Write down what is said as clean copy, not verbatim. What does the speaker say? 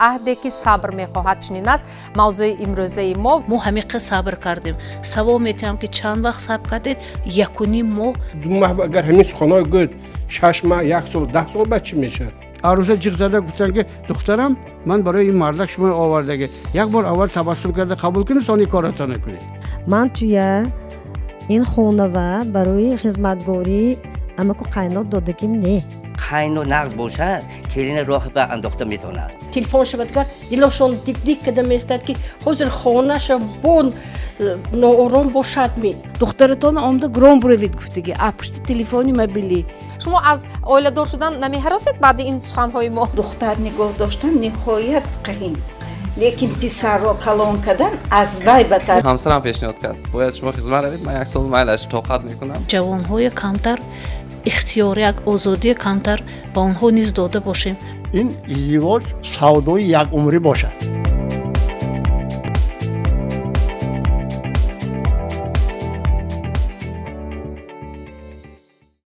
Аҳде ки сабр мехоҳад, чунин аст мавзӯи имрӯзаи мо. Мо ҳамиқа сабр кардем. Савол метиҳам, ки чанд вақт сабр кардед? 1,5 моҳ. 2 моҳ агар ҳамин суханҳои гӯяд, 6 моҳ, як сол, 10 сол баъд чӣ мешавад? Арӯса ҷиғ зада гуфтанд, ки духтарам, ман барои ин мардак шумо овардагӣ, як бор аввал табассум карда қабул кунед, сони коратона кунед. Ман туя ин хонава барои хизматгорӣ амаку қайнот додагим не. Қайну нағз бошад, келина роҳ ба андохта метавонад. Телефон шавад, гар дилошон дик-дик када местад, ки ҳозир хонаша бо ноором бошад ми. Духтаратон омда гром буравид гуфтагӣ, а пушти телефони мобилӣ. Шумо аз оиладор шудан намеҳаросед баъди ин суханҳои мо? Духтар нигоҳ доштан ниҳоят қиин, лекин писарро калон кардан аз вай батар. Ҳамсарам пешниҳод кард, бояд шумо хизмат равед, ман як сол майлаш тоқат мекунам. Ҷавонҳоя камтар ихтиёр, як озодия камтар ба онҳо низ дода бошем. Ин издивоҷ савдои якумрӣ бошад.